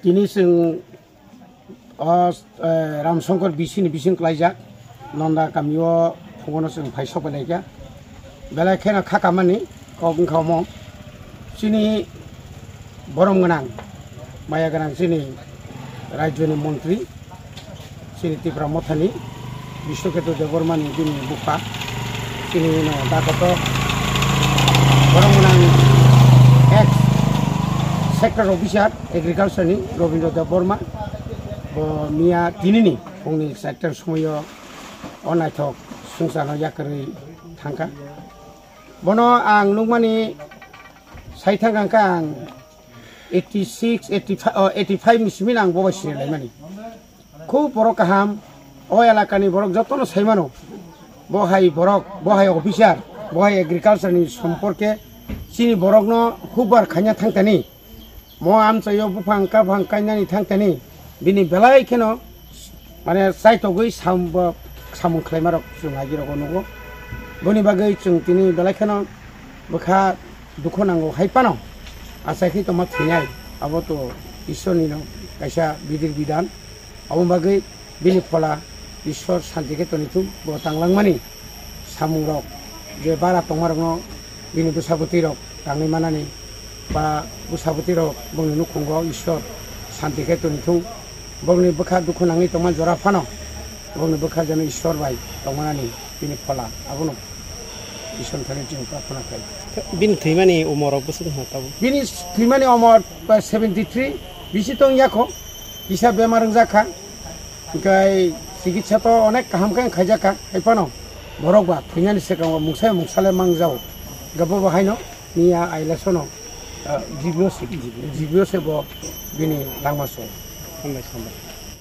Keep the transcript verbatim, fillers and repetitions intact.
Tini chwng o, eh, Ramsongkor B C ni bising klaijak Nonda kamio phungono chwng phai sok bai laikha. Belai kheno kha kamani kok wngkha omo. Chini borom gwnang, maya gwnang chini rajyoni montri, chini Tipra Mothani Biswaketu Debbarmani bini bupha, chini no dakoto borom gwnang ex sector officer agriculture ni Robindra Debbarma, bo miya tinini phungni charta somoyo o naithok swngcharno yakarwi thangkha. Bono ang nukmani sai thangkha ang eighty six, eighty five, oh, eighty five ni simi ang bo bai sini laimani. Khub borok kaham, o elakani borok jotono sai mano. Bo hai borok, bo hai officer, bo hai agriculture ni somporke chini borokno hukbar khaina thangtani. Mo amchaio buphang kaphang kainani thangtani bini belai kheno mane chaitogwi sam-, bo samung khlaimarok chwng agirogo nugo. Boni bagwi chwng tini belai kheno bwkha dukhu nango hai phano achai khe tongma thwinai, abo to Ishwarni no kaisa bidir bidan. Abo bagwi bini phola Ishwar santi khe tonithung, bo tanglangmani samungrok je bara tongmarokno bini bwsabwtwirok tangwi manani ba bwsabwtwirok bongni nukhungo Ishwar santi khe tonithung, bongni bwkha dukhu nangwi tongma jora phano bongni bwkha jeno Ishwar bai tongmanani bini phola abono Ishwar thani chwng prarthana khlai. Bini thwimani umorok bwswk wngkha tabuk? Bini thwimani umor, uh, seventy three bisi tong yakho, kisa bemar wngjak kha. Hingkai chikitsa to onek kaham khe khaijak kha, hai phano borok ba thwinani swkango mungsa mungsa le mangjao. Gabo bo haino miya ailasono, uh, G B O se, G B O se bo bini langma se. Hambai, hambai.